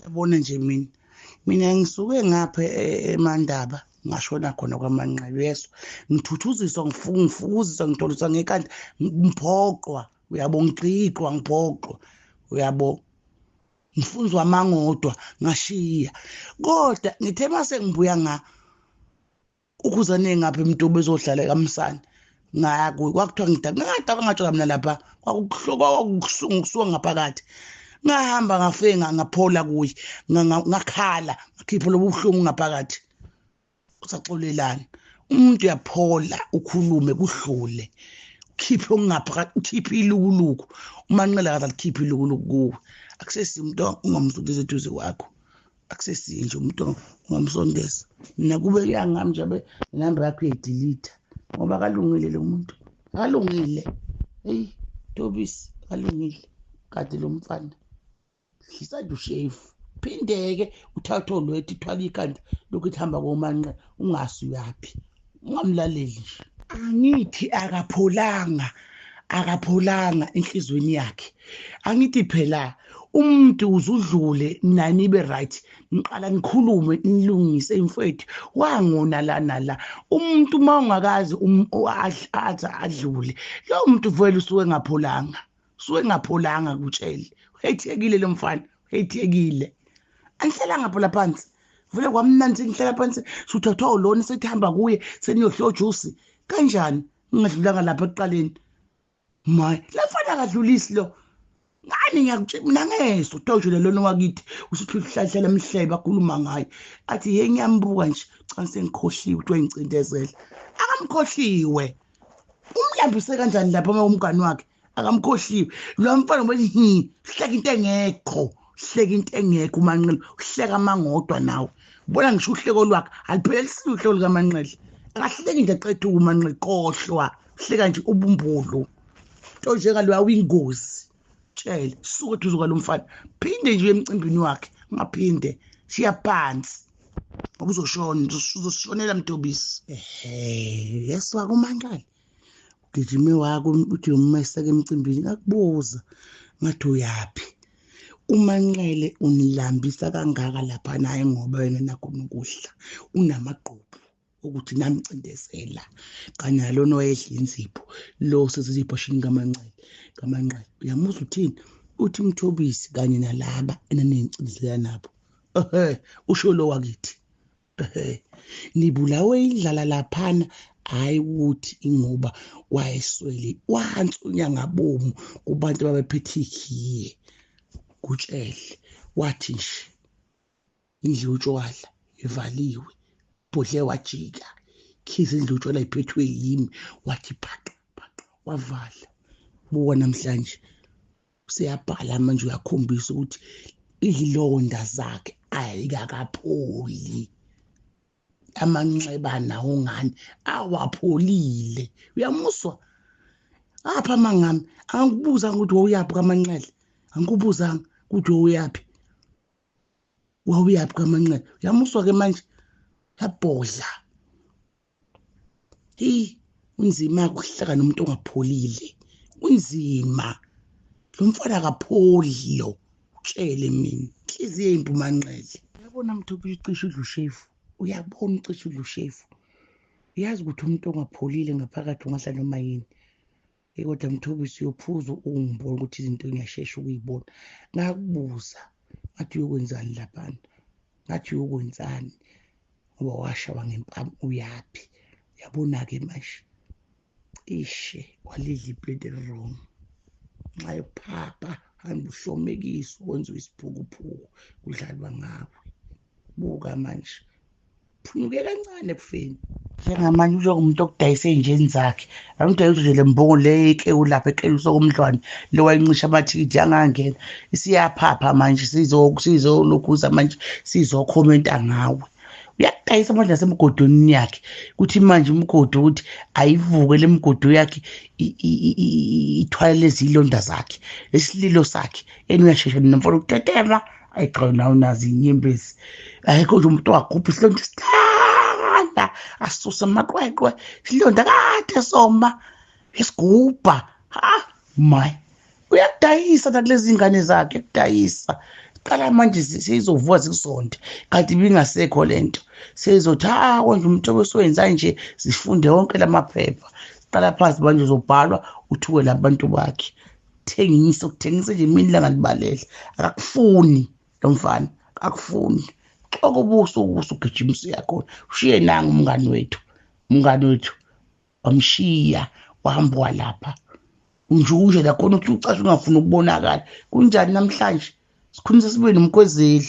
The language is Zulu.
Yabona nje mina, mina ngisuke ngapha eMandaba ngashona khona kwaManqele, uyezwa? Ngithuthuziswa, ngifukuziswa, ngitholiswa ngekhanda, ngiphoqwa, uyabo, ngigqigqwa, ngiphoqwa, uyabo. Ngifunzwa amangodwa ngashiya. Kodwa ngithe mase ngibuya nga ukhuzane ngapha emntu bezodlala kamsane ngaya kuye, kwakuthiwa ngidaka, ngadaka ngatshela mina lapha kwakubuhlungu kusuka ngaphakathi. Ngahamba ngafike ngaphola kuye, ngakhala, ngakhipha lobu buhlungu ngaphakathi. Usaxolelana umuntu, uyaphola, ukhulume kudlule, ukhiphe okungaphakathi, ukhiphe ilukuluku. Umanqela kaze alikhiphe ilukuluku kuwe. Akusesiye umuntu ungamsondeza eduze kwakho, akusesiye nje umuntu ungamsondeza. Mina kube kuyangami nje abe inamba yakho uyayidilitha, ngoba akalungile lo muntu, akalungile. Eyi Tobisi, akalungile kade lo mfana. Dlisa nje ushefu, phinde-ke uthathe olwethu, ithwala ikhanda lokhu ithamba komanqe, ungasi uyaphi, ungamlaleli nje. Angithi akapholanga, akapholanga enhlizweni yakhe. Angithi phela umuntu uzudlule naye nibe right, niqala nikhulume nilungise imfethu wangona la nala. Umuntu uma ungakazi athi adlule lowo muntu, vele usuke engapholanga, usuke engapholanga. Kutshele uhethekile lo mfana, uhethekile. Anihlalanga phela phansi vele kwamnandi, ngihlala phansi suthathwa ulona sethi hamba kuye seniyohloja juice kanjani ngingadlulanga lapha ekuqaleni. Maye la mfana akadlulisi lo ngani, ngiyakutshela mina ngezwa kuthiwa nje lona wakithi usuthi uhlahlela emhlebe akhuluma ngaye, athi ye ngiyambuka nje cha sengikhohliwe ukuthi wayengicindezela. Akamkhohliwe, umlambise kanjani lapha uma umngani wakhe akamkhohliwe lo mfana ngoba hleka into engekho, hleka into engekho uManqele, uhleka amangodwa nawe ubona ngisho uhleko lwakhe aliphelelisiwe uhleko likaManqele, akahleki nje aqeda uManqele, khohlwa, uhleka nje ubumbulu nto njengaloya uyingozi. Tshele suke eduze kwalo mfana, phinde nje emcimbini wakhe, ungaphinde, shiya phansi ngoba uzoshona, uzoshonela Mtobisi. Ehe, yeswa kuManqele, ugijime wako uthi uyomeseka emcimbini, ngakubuza ngathi uyaphi uManqele, unilambisa kangaka lapha naye ngoba wena nakhona ukudla unamagquphu ukuthi namcindezela kanye nalona wayedla inzipho lo sezizipho shini kaManqele, kaManqele uyamuzwa uthini, uthi Mthobisi kanye nalaba enaniyicindezela nabo. Ehe, usho lo wakithi, ehe, nibulawe indlala laphana, hayi ukuthi ingoba wayeswele, wansunya ngabomu kubantu ababephethe ikhiye. Kutshele wathi nje indlu yotshwala ivaliwe, bhodle wajika khize indlu yotshwala iphethwe yimi, wathi phaqa phaqa wavala. Buka namhlanje useyabhala manje, uyakhombisa ukuthi izilonda zakhe ayikakapholi, amanxeba nawo ngani awapholile. Uyamuzwa apha mangami, angikubuzanga ukuthi wawuyaphi kaManqele, angikubuzanga ukuthi wawuyaphi, wawuyaphi kaManqele. Uyamuzwa ke manje yabhodla. Hey, unzima ukuhlala nomuntu ongapholile, unzima lo mfana akapholi lo, utshele mina inhliziyo embi uManqele. Uyabona Mthobi, ucishe udla ushefu, uyabona ucishe udla ushefu, uyazi ukuthi umuntu ongapholile ngaphakathi ungadla noma yini. Kodwa Mthobisi uyophuza ungibona ukuthi izinto ngiyashesha ukuyibona. Ngakubuza ngathi uyokwenzani laphana, ngathi uyokwenzani ngoba washawa ngempama uyaphi. Uyabona-ke manje cishe walidla iplate eli-wrong nxa yokuphapha, hamba uhlomekiswa wenziwa isiphukuphuku kudlalwa ngawe. Buka manje phunyuke kancane ekufeni njengamanje njengomuntu okudayisa ey'njeni zakhe, angidayisa nje le mbongo le ekewu lapha ekeluswa komdlwane le wayincisha amathikithi angangena, isiyaphapha manje sizolokhuza manje sizokhomenta ngawe. Uyakudayisa manje nasemgodweni yakhe, kuthi manje umgodi ukuthi ayivuke le mgodo yakhe ithwale lezi ilonda zakhe lesililo sakhe, yena uyashesha nomfana ukutetema. Ayi cha, nawe unazo inyembezi, ayikho nje umuntu owagubha isilonda esithanda asuse amaqweqwe, isilonda kade soma isigubha. Ha my, uyakudayisa nakulezi ngane zakhe, uyakudayisa. Qala manje seyizovuka zikusonde, kanti ibingasekho lento. Seyizothi ha konje umuntu obesoyenza nje, sifunde wonke lamaphepha. Siqala phansi manje, uzobhalwa uthuke labantu bakhe. Thengisa, ukuthengisa nje imini ilanga libalele. Akakufuni lo mfana, akakufuni. Xoka ubuso ubuso ugijimisa uyakhona. Ushiye nanga umngani wethu, umngani wethu wamshiya wahamba walapha. Unjunje la khona uthi ucashe ungafuni ukubonakala. Kunjani namhlanje? Sikhuluma sibuye nomkhwezeli.